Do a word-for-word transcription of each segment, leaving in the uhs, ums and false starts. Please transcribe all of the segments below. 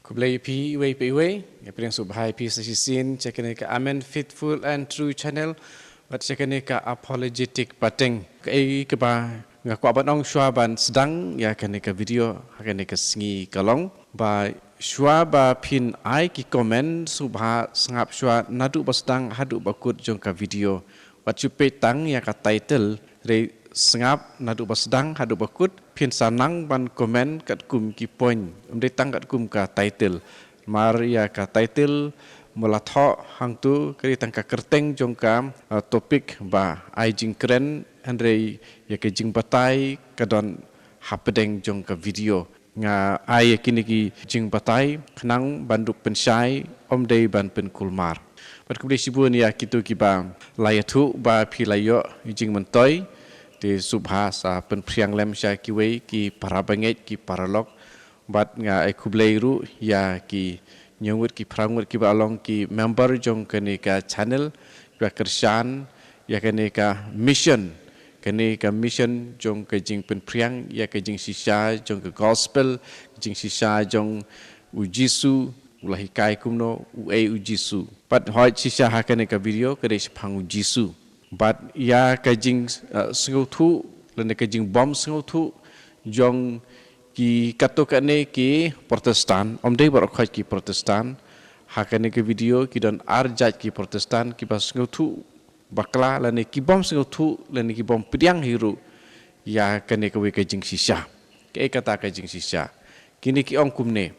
Khublei ïa phi iwei pa iwei, nga pdiang sngewbha ïa phi sa shisien sha kane ka Amen Faithful and True Channel, bad sha kane ka Apologetic Pateng. Kaei kaba nga kwah ban ong shuwa ban sdang ïa kane ka video ha kane ka sngi ka long ba shuwa ba phin ai ki comment, sngewbha sngap shuwa naduh ba sdang haduh ba kut jong ka video. Wat shu peit tang ïa ka title, hynrei sngap naduh ba sdang haduh ba kut, phin sa nang ban comment katkum ki point, ym dei tang katkum ka title. Namar ïa ka title, mut la thoh hangto, ka dei tang ka kyrteng jong ka, ah, topic ba ai jingkren, hynrei ïa ka jingbatai ka don hapdeng jong ka video. Nga ai ïa kine ki jingbatai khnang ban dup pynshai, ym dei ban pynkulmar. Bad khublei shibun ïa kito kiba la ïathuh ba phi la ïoh jingmyntoi. Te sngewbha sa pynphriang lem sha kiwei ki para bangeit, ki paralok. Bad nga ai khublei ruh ïa ki hynñiew ngut, ki phra ngut kiba long ki member jong kane ka channel, kiba kyrshan ïa kane ka mission, kane ka mission jong ka jingpynphriang ïa ka jingshisha jong ka gospel, ka jingshisha jong u Jisu, u la hikai kumno, uei u Jisu. Bad hooid shisha ha kane ka video ka dei shaphang u Jisu. Bad ïa ka jing, eh, sngewthuh lane ka jingbym sngewthuh jong ki katto katne ki Protestant, ym dei baroh khoit ki Protestant. Ha kane ka video ki don ar jait ki Protestant kiba sngewthuh bakla lane ki bym sngewthuh lane ki bym pdiang hi ruh ïa kane kawei ka jingshisha. Kaei kata ka jingshisha? Kine ki ong kumne: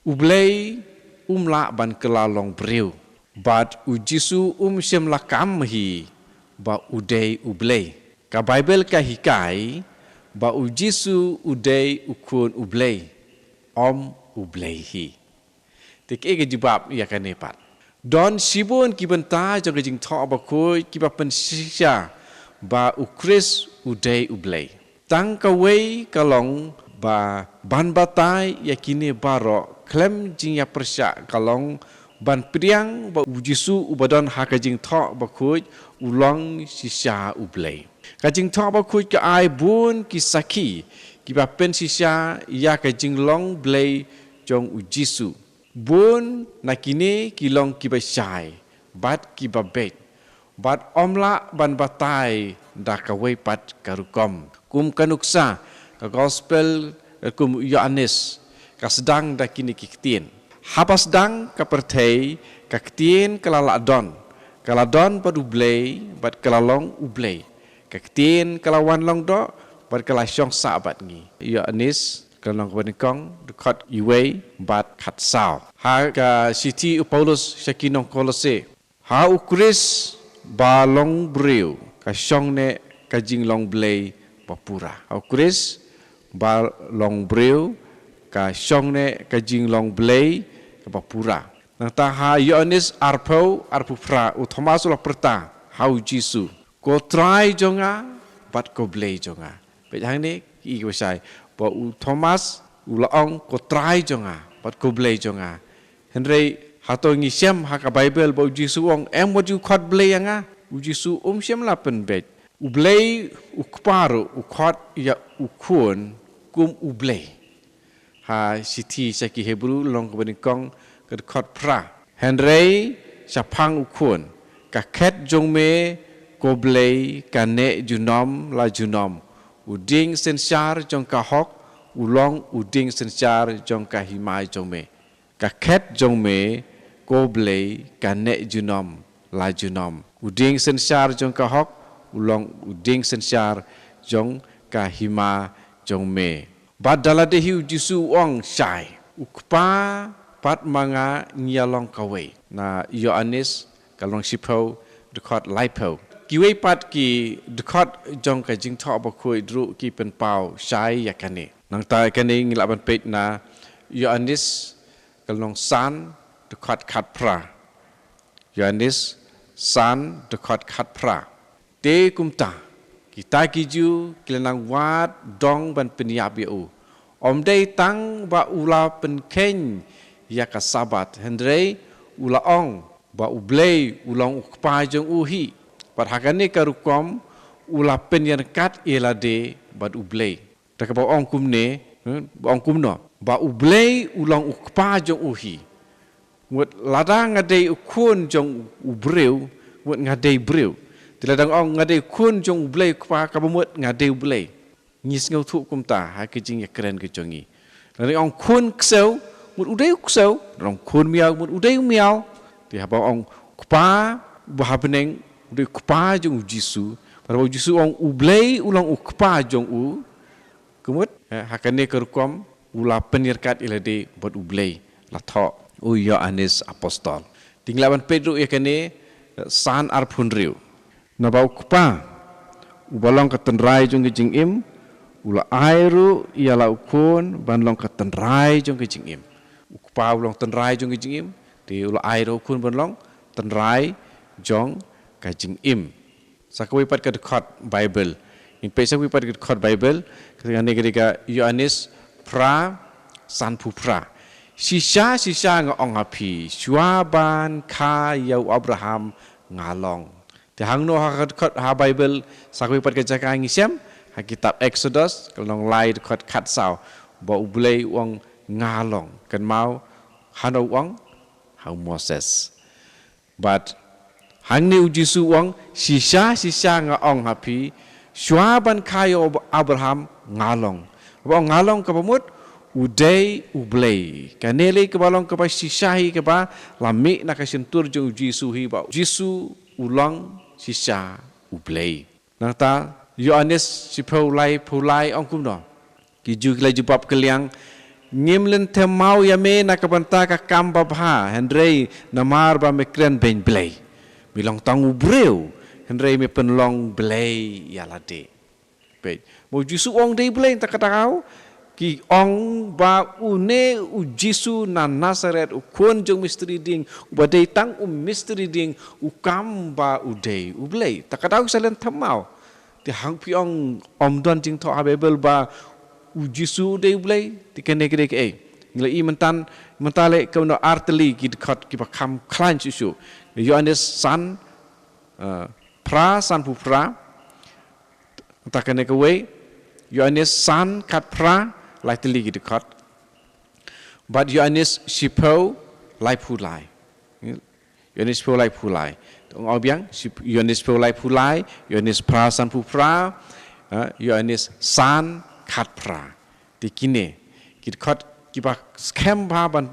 U Blei um lah ban kylla long briew. Bad u Jisu um shym la kam hi ba u dei U Blei. Ka Baibl ka hikai ba u Jisu u dei u Khun U Blei, ym U Blei hi. Te kaei ka jubab ïa kane pat? Don shibun ki bynta jong ka Jingthoh Bakhuid kiba pynshisha ba u Khrist u dei U Blei. Tang kawei ka long ba ban batai ïa kine baroh khlem jingïapyrshah ka long ban pdiang ba u Jisu uba don ha ka Jingthoh Bakhuid u long shisha U Blei. Ka Jingthoh Bakhuid ka ai bun ki sakhi kiba pynshisha ïa ka jinglong Blei jong u Jisu. Bun na kine ki long kiba shai bad kiba beit, bad ym lah ban batai da kawei pat ka rukom. Kum ka nuksa, ka gospel, eh, kum u Ïoannis, ka sdang da kine ki ktien: Haba sdang ka pyrthei, ka ktien ka la lah don, ka la don bad U Blei, bad ka la long U Blei. Ka ktien ka la wan long doh, bad ka la shong sah bad ngi. Ïoannis, ka lynnong kaba nyngkong, dkhot uwei bad khatsaw. Ha ka shithi u Paulus sha ki nong Kolose: Ha u Khrist ba long briew ka shong neh ka jinglong Blei ba pura. Ha u Khrist ba long briew ka shong neh ka jinglong Blei ba pura. Nangta ha Ïoannis arphew, arphew phra, u Thomas u la pyrta ha u Jisu: Ko Trai jong nga bad ko Blei jong nga. Peit hangne, ki, kiba shai. Ba u Thomas u la ong: Ko Trai jong nga bad ko Blei jong nga. Hynrei hato ngi shem ha ka Baibl ba u Jisu u ong: Em wat ju khot Blei ïa nga? U Jisu um shym la pynbeit. U Blei u Kpa ruh u khot ïa u Khun kum U Blei. Ha shithi sha ki Hebru, lynnong kaba nyngkong, ka dkhot phra: Hynrei shaphang u Khun, ka khet jong me, ko Blei, ka neh junom la junom. U dieng synshar jong ka hok u long u dieng synshar jong ka hima jong me. Ka khet jong me, ko Blei, ka neh junom la junom. U dieng synshar jong ka hok u long u dieng synshar jong ka hima jong me. Bad da lade hi u Jisu u ong shai: U Kpa bad ma nga ngi ïa long kawei. Na Ïoannis ka lynnong shiphew, dkhot laiphew. Kiwei pat ki dkhot jong ka Jingthoh Bakhuid ruh ki pynpaw shai ïa kane. Nangta kane ngi lah ban peit na Ïoannis ka lynnong san, dkhot khatphra. Ïoannis san, dkhot khatphra. Te kumta, kita ki Jiw ki la nang wad dong ban pynïap ïa u. Ym dei tang ba u la pynkheiñ ïa ka Sabbath, hynrei u la ong ba U Blei u long U Kpa jong u hi. Bad ha kane ka rukom u la pynïaryngkat ïa lade bad U Blei. Da kaba ong kumne: Hmm? Ba ong kumno? Ba U Blei u long u Kpa jong u hi. Mut lada nga dei u khun jong u briew, mut nga dei briew. Te lada nga ong nga dei u khun jong U Blei u Kpa, kaba mut nga dei U Blei. Ngi sngewthuh kumta ha ki jingïakren ki jong ngi. Lada nga ong khun ksew, mut u dei u ksew. Lada ong khun miaw, mut u dei u miaw. Te haba ong Kpa ba ha bneng, u dei u Kpa jong u Jisu. Haba u Jisu ong U Blei u long u Kpa jong u, ka mut, eh, ha kane ka rukom u la pynïarkat ïa lade bad U Blei, la thoh u Ïoannis Apostol. Te ngi lah ban peit ruh ïa kane, eh, san arphew hynriew. Naba u Kpa uba long ka tynrai jong ka jingim, u la ai ruh ïa la u Khun ban long ka tynrai jong ka jingim. U Kpa u long tynrai jong ka jingim, te u la ai ruh u Khun ban long tynrai jong ka jingim. Sa kawei pat ka dkhot Baibl. Ngin peit sa kawei pat ka dkhot Baibl. Kane ka dei ka Ïoannis phra, sanphew phra. Shisha, shisha nga ong ha phi, shuwa ban kha ïa u Abraham nga long. Te hangno ha ka dkhot ha Baibl, sa kawei pat ka jaka ngi shem, ha kitab Exodus, ka lynnong lai dkhot khatsaw, ba U Blei u ong nga long. Kynmaw, hano u ong? Ha u Moses. Bad hangne u Jisu u ong, shisha, shisha nga ong ha phi, shuwa ban kha ïa u Abraham nga long. Ba ong nga long kaba mut, u dei U Blei. Kane lei kaba long kaba shisha hi kaba la mih na ka shyntur jong u Jisu hi ba u Jisu u long shisha U Blei. Nangta, Ïoannis shiphew laiphew lai ong kumno? Ki Jiw ki la jubab kylliang, ngim lynthem maw ïa me na ka bynta ka kam babha, hynrei namar ba me kren beiñ Blei. Me long tang u briew, hynrei me pynlong Blei ïa lade. Peit, ba u Jisu u ong dei Blei, nangta ka daw, ki ong ba une u Jisu na Nasaret, u khun jong mistri dieng, uba dei tang u mistri dieng, u kam ba u dei U Blei. Nangta ka daw ki sa lynthem maw? Te hangno phi ong ym don jingthoh ha Baibl ba u Jisu u dei U Blei? Te kane ka dei kaei? Ngi la i mynta, mynta lei kumno ar tylli ki dkhot kiba kham khlaiñ shuh shuh. Ïoannis san, eh, phra, sanphew phra. Nangta kane kawei, Ïoannis san khatphra, lai tylli ki dkhot. Bad Ïoannis shiphew laiphew lai. Ïoannis shiphew laiphew lai. Te ong biang, ship-, Ïoannis shiphew laiphew lai, Ïoannis phra sanphew phra, eh, Ïoannis san khatphra. Te kine ki dkhot kiba skhem bha ban,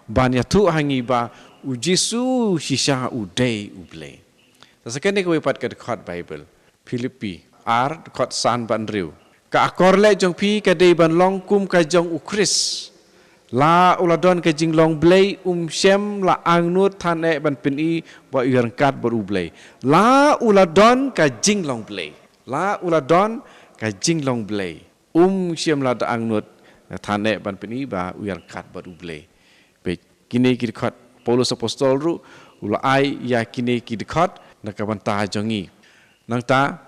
ban ïathuh ha ngi ba u Jisu shisha u dei U Blei. Sa kane kawei pat ka dkhot Baibl. Philippi ar, dkhot san bad hynriew. Ka akor leh jong phi ka dei ban long kum ka jong u Khrist. La u la don ka jinglong Blei, um shym la angnud than eh ban pyni ba u ïaryngkat bad U Blei. La u la don ka jinglong Blei. La u la don ka jinglong Blei, um shym la da angnud than eh ban pyni ba u ïaryngkat bad U Blei. Peit, kine ki dkhot Paulus Apostol ruh u la ai ïa kine ki dkhot na ka bynta jong ngi. Nangta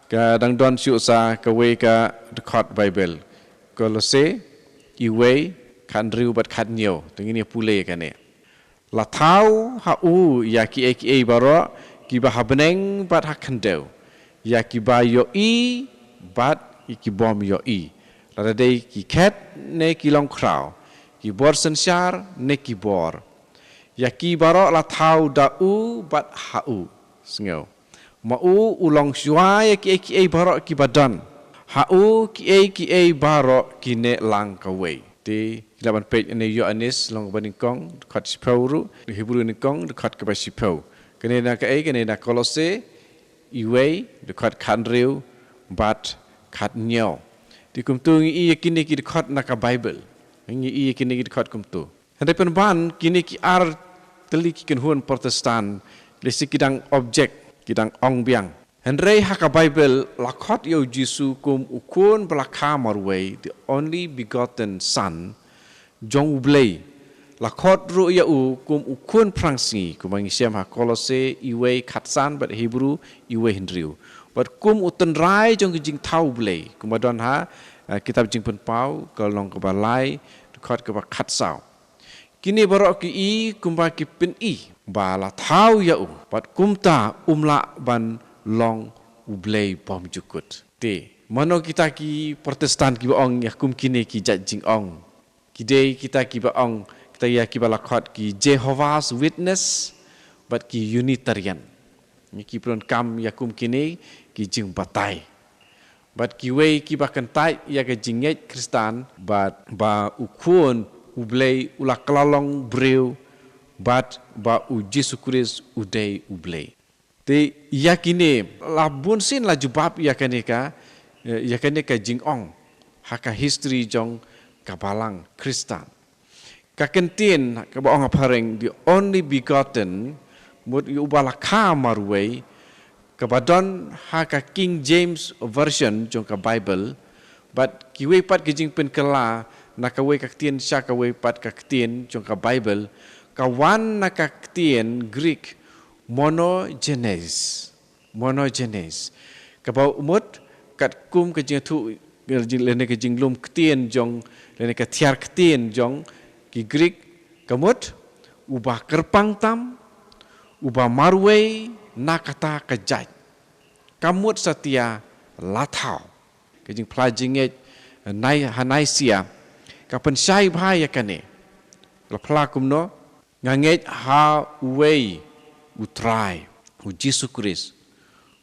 ka dang don shuh sa kawei ka dkhot Baibl. Kolose, iwei, khathynriew bad khathynñiew. Te ngin ïa pule ïa kane. La thaw ha u ïa kiei kiei baroh kiba ha bneng bad ha khyndew, ïa kiba ïohi bad ïa ki bym ïohi, lada dei ki khet ne ki longkhraw, ki bor synshar ne ki bor. Ïa ki baroh la thaw da u bad ha u. Sngew. Ma u u long shuwa ïa kiei kiei baroh kiba don. Ha u kiei kiei baroh ki neh lang kawei. Te ki lah ban peit ïa une Ïoannis lynnong ba nyngkong, dkhot shiphew ruh, Hebru nyngkong, dkhot kaba shiphew. Kane na kaei, kane na Kolose, iwei, dkhot khathynriew bad khathynñiew. Te kumto ngi i ïa kine ki dkhot na ka Baibl. Ngi i ïa kine ki dkhot kumto. Hynrei pynban kine ki ar tylli ki kynhun Protestant, lehse ki dang object, ki dang ong biang. Hynrei ha ka Baibl la khot ïa u Jisu kum u Khun ba la kha marwei, the only begotten Son, jong U Blei. La khot ruh ïa u kum u Khun phrangsngi, kumba ngi shem ha Kolose iwei khatsan bad Hebru iwei hynriew. Bad kum u tynrai jong ka jingthaw Blei, kumba don ha, eh, kitab Jingpynpaw, ka lynnong kaba lai, dkhot kaba khatsaw. Kine baroh ki i kumba ki pyni ba la thaw ïa u, bad kumta um lah ban long U Blei bymjukut. Te Mano kita ki Protestant kiba ong ïa kum kine ki jait jingong? Ki dei kita kiba ong, kita ïa kiba la khot ki Jehovah's Witness bad ki Unitarian. Ngi ki pyndonkam ïa kum kine ki jingbatai. Bad kiwei kiba kyntait ïa ka jingngeit Khristan bad ba u Khun u Blei u la kylla long briew bad ba u Jisu Khrist u dei u Blei. Te ïa kine la bun sien la jubab ïa kane ka, eh, ïa kane ka jingong ha ka history jong ka balang Khristan. Ka kyntien kaba ong ha phareng the only begotten, mut ïa uba la kha marwei, kaba don ha ka King James Version jong ka Bible, bad kiwei pat ki jingpynkylla na kawei ka ktien sha kawei pat ka ktien jong ka Bible, ka wan na ka ktien Greek monogenes. Monogenes. Kaba mut katkum ka jingthoh, lane ka jinglum ktien jong, lane ka thiar ktien jong ki Greek, ka mut uba kyrpang tam, uba marwei na kata ka jait. Ka mut satia la thaw. Ka jingphla jingngeit Ni-, ha Nicaea ka pynshai bha ïa kane. La phla kumno? Nga ngeit ha uwei u Trai, u Jisu Khrist,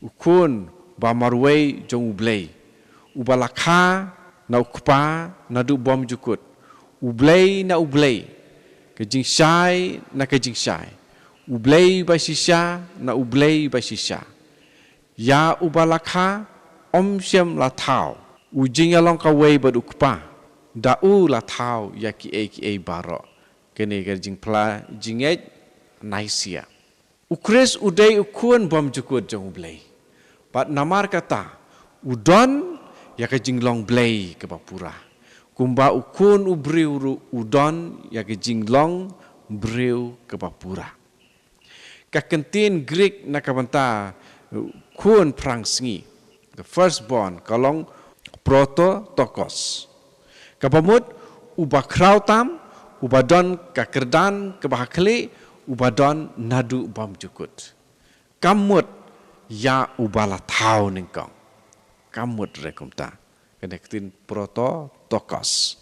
u Khun ba marwei jong u Blei, uba la kha na u Kpa naduh bymjukut, u Blei na u Blei, ka jingshai na ka jingshai, u Blei ba shisha na u Blei ba shisha. Ïa uba la kha ym shym la thaw, u jingïalong kawei bad u Kpa, da u la thaw ïa kiei kiei baroh. Kane ka jingphla jingngeit Nicaea. U Khrist u dei u Khun bymjukut jong u Blei. Bad namar kata u don ïa ka jinglong Blei kaba pura. Kumba u Khun u briew ruh u don ïa ka jinglong briew kaba pura. Ka kyntien Greek na ka bynta, uh, khun phrangsngi, the firstborn, ka long prototokos. Kaba mut uba khraw tam, uba don ka kyrdan kaba ha khlieh, uba don naduh bymjukut. Kam mut ïa uba la thaw nyngkong. Kam mut re kumta. Kane ka ktien prototokos.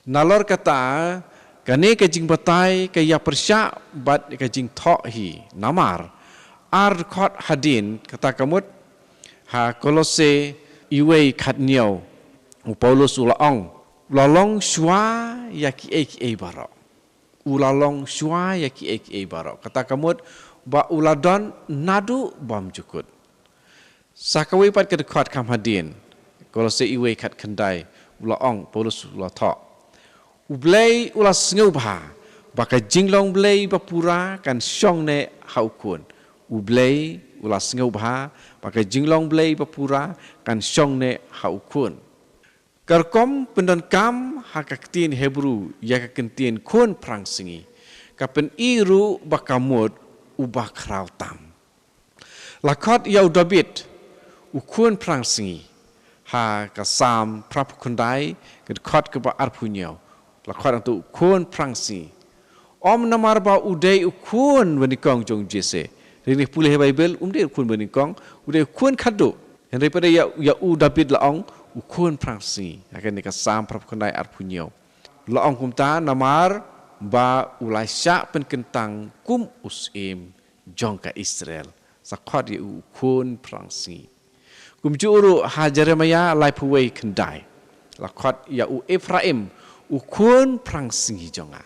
Nalor kata, kane ka jingbatai ka ïa pyrshah bad ka jingthoh hi. Namar ar dkhot hadien kata ka mut ha Kolose iwei khatñiew, u Paulus u la ong, u la long shuwa ïa kiei kiei baroh. U la long shuwa ïa kiei kiei baroh. Kata ka mut ba u la don naduh bymjukut. Sa kawei pat ka dkhot kham hadien, Kolose iwei khatkhyndai, u la ong, Paulus u la thoh, U Blei u la sngewbha ba ka jinglong Blei ba pura kan shong ne ha u Khun. U Blei u la sngewbha ba ka jinglong Blei ba pura kan shong ne ha u Khun. Ka rukom pyndonkam ha ka ktien Hebru ïa ka kyntien khun phrangsngi ka pyni ruh ba ka mut uba khraw tam. La khot ïa u Dabid u khun phrangsngi ha ka Salm phra phew khyndai, ka dkhot kaba arphew hynñiew. La khot hangto u khun phrangsngi. Ym namar ba u dei u khun ba nyngkong jong u Jesse. Hynrei pule ha Baibl, um dei u khun ba nyngkong, u dei u khun khadduh. Hynrei pat ïa, ïa u Dabid la ong u khun phrangsngi. Ha kane ka Salm phra phew khyndai arphew hynñiew. La ong kumta namar ba u la shah pynkyntang kum u syiem jong ka Israel. Sa khot ïa u u khun phrangsngi. Kumjuh ruh ha Jeremiah laiphew wei khyndai. La khot ïa u Ephraim u khun phrangsngi jong nga.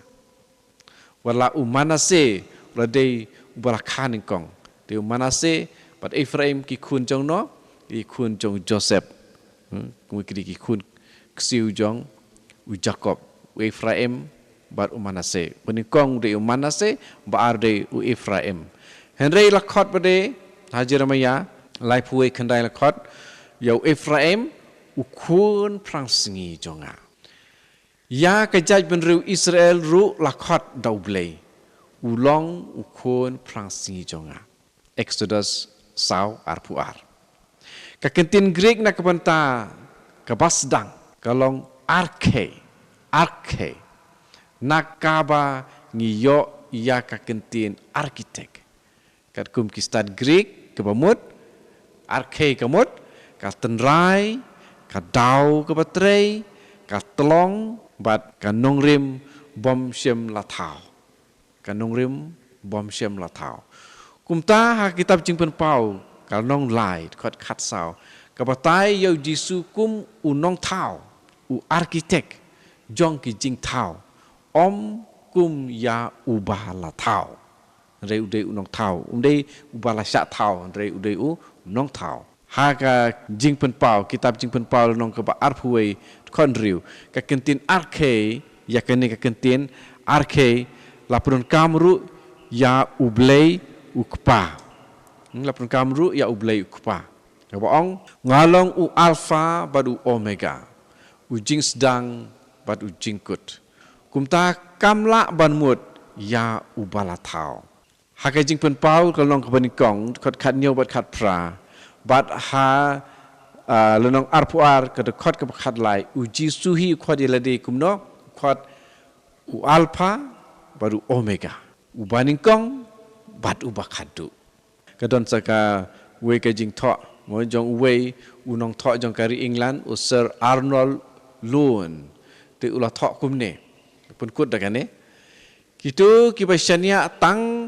Wat la u Manasseh u la dei uba la kha nyngkong. Dei u Manasseh bad Ephraim ki khun jong no, ki khun jong Joseph. Hmm, kumne ki dei ki khun ksiew jong u Jakob, u Ephraim bad u Manasseh. Ba nyngkong dei u Manasseh, ba ar dei u Ephraim. Hynrei la khot pat de ha Jeremiah laiphew wei khyndai la khot ïa u Ephraim u khun phrangsngi jong nga. Ïa ka jaitbynriew Israel ruh la khot da u Blei, u long u khun phrangsngi jong nga. Exodus saw arphew ar. Ka kyntien Greek na ka bynta kaba sdang ka long arche, arche. Na kaba ngi ïoh ïa ka kyntien architect. Katkum ki stad Greek kaba mut, arche ka mut ka tynrai ka daw kaba trei, ka tlong, bad ka nongrim bym shym la thaw. Ka nongrim bym shym la thaw. Kumta ha kitab Jingpynpaw, ka lynnong lai, dkhot khatsaw, ka batai ïa u Jisu kum u nongthaw, u architect jong ki jingthaw, ym kum ïa uba la thaw. Hynrei u dei u nongthaw. Um dei uba la shah thaw, hynrei u dei u nongthaw. Ha ka Jingpynpaw, kitab Jingpynpaw lynnong kaba arphew wei, dkhot hynriew, ka kyntien arche, ïa kane ka kyntien arche, la pyndonkam ruh ïa U Blei U Kpa. Hmm, la pyndonkam ruh ïa U Blei U Kpa. Kaba ong, nga long u Alpha bad u Omega, u jingsdang bad u jingkut. Kumta kam lah ban mut ïa uba la thaw. Ha ka Jingpynpaw ka lynnong kaba nyngkong, dkhot khathynñiew bad khatphra, bad ha, ah, lynnong arphew ar ka dkhot kaba khatlai, u Jisu hi u khot ïa lade kumno, u khot u Alpha bad u Omega, uba nyngkong bad uba khatduh. Ka don sa kawei ka jingthoh, mo, jong uwei u nongthoh jong ka ri England, u Sir Arnold Lunn. Te u la thoh kumne. Pynkut da kane. Kito kiba shaniah tang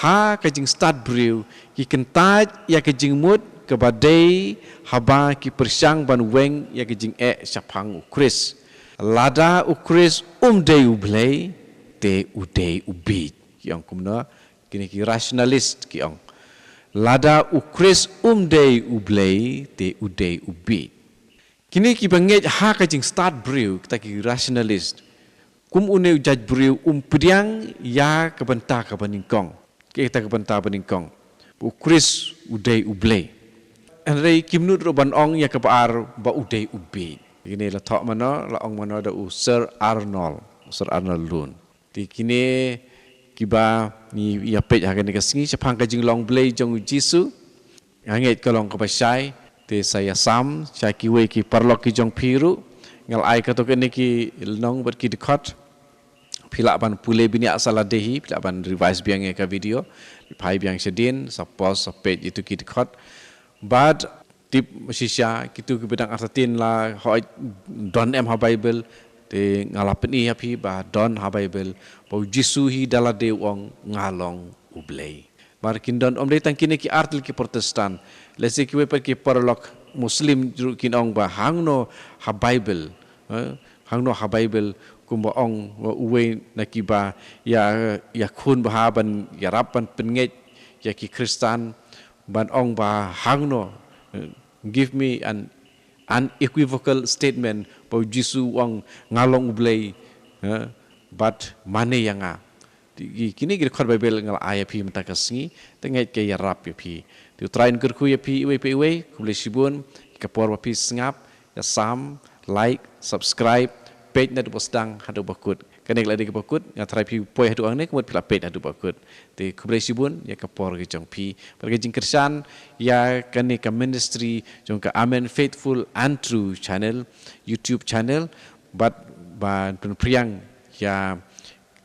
ha ka jingstad briew, ki kyntait ïa ka jingmut kaba dei haba ki pyrshang ban weng ïa ka jingeh shaphang u Khrist. Lada u Khrist um dei U Blei, te u dei u bieit. Ki ong kumno, kine ki rationalist ki ong. Lada u Khrist um dei U Blei, te u dei u bieit. Kine kiba ngeit ha ka jingstad briew, kita ki rationalist, kum une u jait briew um pdiang ïa ka bynta kaba nyngkong. Kita ka bynta ba nyngkong, ba u Khrist u dei U Blei. Hynrei kim nud ruh ban ong ïa kaba ar ba u dei u bieit. Kine la thoh mano, la ong mano da u Sir Arnold, Sir Arnold Lunn. Te kine kiba ngi ïa peit ha kane ka sngi shaphang ka jinglong Blei jong u Jisu. Nga ngeit ka long kaba shai, te sa ïasam sha kiwei ki paralok ki jong phi ruh. Nga la ai katto katne ki lynnong bad ki dkhot. Phi lah ban pule bniah sa lade hi, phi lah ban revise biang ïa ka video. Phi phai biang shadien, sa pause, sa peit ïa kito ki dkhot. Bad tip shisha, kito kiba dang artatien la hooid don em ha Baibl, te nga la pyni ïa phi ba don ha Baibl, ba u Jisu hi da lade u ong nga long U Blei. Namar kin don, ym dei tang kine ki artylli ki Protestant. Lehse kiwei pat ki paralok Muslim ruh kin ong ba hangno ha Baibl, eh, hangno ha Baibl kumba ong, eh, uwei na kiba ïa, ïakhun bha ban ïarap ban pynngeit ïa ki Khristan, ban ong ba hangno, eh, give me an unequivocal statement ba u Jisu u ong nga long U Blei, eh, bad mane ïa nga. Ki, kine ki dkhot Baibl nga la ai ïa phi mynta ka sngi, te ngeit ka ïarap ïa phi. Te U Trai un kyrkhu ïa phi iwei pa iwei, khublei shibun, ïa ka por ba phi sngap, ïasam, like, subscribe, peit naduh ba sdang haduh ba kut. Kane ka la dei kaba kut, nga tharai phi poi haduh hangne, ka mut phi la peit haduh ba kut. Te khublei shibun ïa ka por ka jong phi. Bad ka jingkyrshan ïa kane ka ministry jong ka Amen Faithful and True Channel, YouTube channel, bad ban pynphriang ïa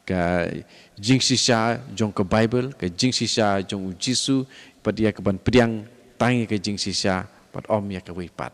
ka jingshisha jong ka Baibl, ka jingshisha jong u Jisu, bad ïa ka ban pdiang tang ïa ka jingshisha, bad ym ïa kawei pat.